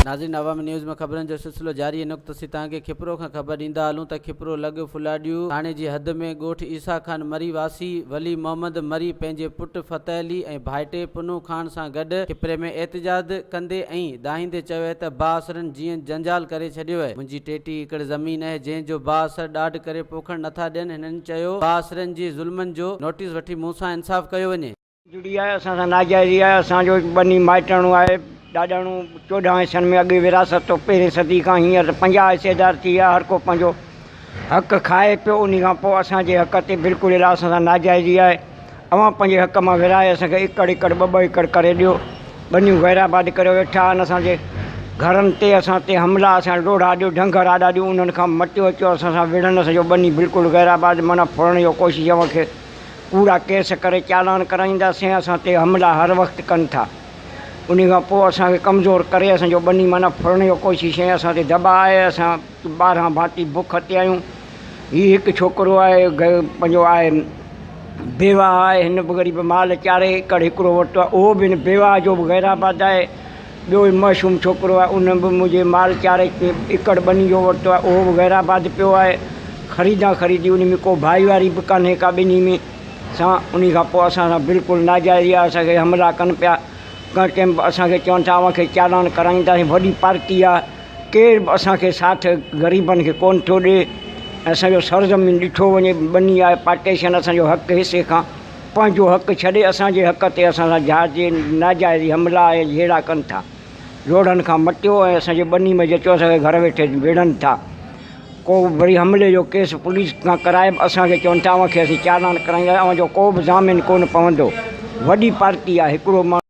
ناظرين عوامي نيوز ۾ خبرن جو سلسلو جاري هن وقت اسين توهان کي کپرو کان خبر ڏيندا هلون ته کپرو لڳ ڦلاڏيو ٿاڻي جي حد ۾ ڳوٺ عيسيٰ خان مري واسي ولي محمد مري پنهنجي پٽ فتح علي ۽ ڀائٽي پنهون خان سان گڏ کپري ۾ احتجاج ڪندي ۽ دانهيندي چيو ته بااثرن جيئن جنجال ڪري ڇڏيو اهي منهنجي ٽيٽيهه ايڪڙ زمين اهي جنهن جو بااثر ڏاڍ ڪري پوکڻ نٿا ڏين هنن چيو بااثرن جي ظلمن جو نوٽيس وٺي مون سان انصاف ڪيو وڃي. جڙي آهي اسان سان ناجائزي آهي اسان جو ٻني مائٽاڻو آهي ڏاڏاڻو 14 حصن ۾ اڳي وراثت تو پهرين صدي کان هينئر ته 50 حصيدار ٿي ويا هر ڪو پنهنجو حق کائي پيو انهي کان پوء اسان جي حق تي بلڪل الا اسان سان ناجائزي آهي اوهان پنهنجي حق مان ورهائي اسان کي ايڪڙ ايڪڙ ٻه ٻه ايڪڙ ڪري ڏيو ٻنيون غير آباد ڪريو ويٺا آهن اسان جي گهرن تي اسان تي حملا اسان ڏوڙها ڏيو ڍنگهر آڏا ڏيو انهن کان مٽيو اچو اسان سان وڙهن اسان جو ٻني بلڪل غير آباد معنيٰ ڦرڻ جو ڪوشش اوهان کي ڪوڙا ڪيس ڪري چالان ڪرائينداسين اسان تي حملا هر وقت ڪن ٿا انهي کان پوء اسان کي ڪمزور ڪري اسان جو ٻني معنيٰ ڦرڻ جو ڪوشش ۽ اسان تي دٻاء آهي اسان 12 ڀاتي بک تي آهيون هي هڪ ڇوڪرو آهي پنهنجو آهي بيواهه آهي هن به غريب مال چاري ايڪڙ هڪڙو ورتو آهي اهو به هن بيواهه جو به غير آباد آهي ٻيو هي معصوم ڇوڪرو آهي ان به منهنجي مال چاري ايڪڙ ٻني جو ورتو آهي اهو به غير آباد پيو آهي خريدان خريدي ان ۾ ڪو ڀائيواري به ڪانهي ڪا ٻنهي ۾ سان انهي کان پوء اسان سان بلڪل ناجائزي آهي اسان کي حملا ڪن پيا ڪنهن ٽيم به اسان کي چون ٿا اوهان کي چالان ڪرائينداسين وڏي پارٽي آهي ڪير به اسان کي ساٿ غريبن کي ڪونه ٿو ڏي ۽ اسان جو سرزمين ڏٺو وڃي ٻني آهي پارٽيشن اسان جو حق حصي کان پنهنجو حق ڇڏي اسان جي حق تي اسان سان جهازي ناجائزي حملا ۽ جهيڙا ڪن ٿا. لوڙهن کان مٽيو ۽ اسان جي ٻني ۾ جچو اسان کي گهر ويٺي وڙهن ٿا. ڪو وري حملي جو ڪيس پوليس کان ڪرائي به اسان کي چون ٿا اوهان کي اسين چالان ڪرائينداسين اوهان جو ڪو به ضامن ڪونه پوندو. وڏي پارٽي آهي هڪڙو ماڻهو.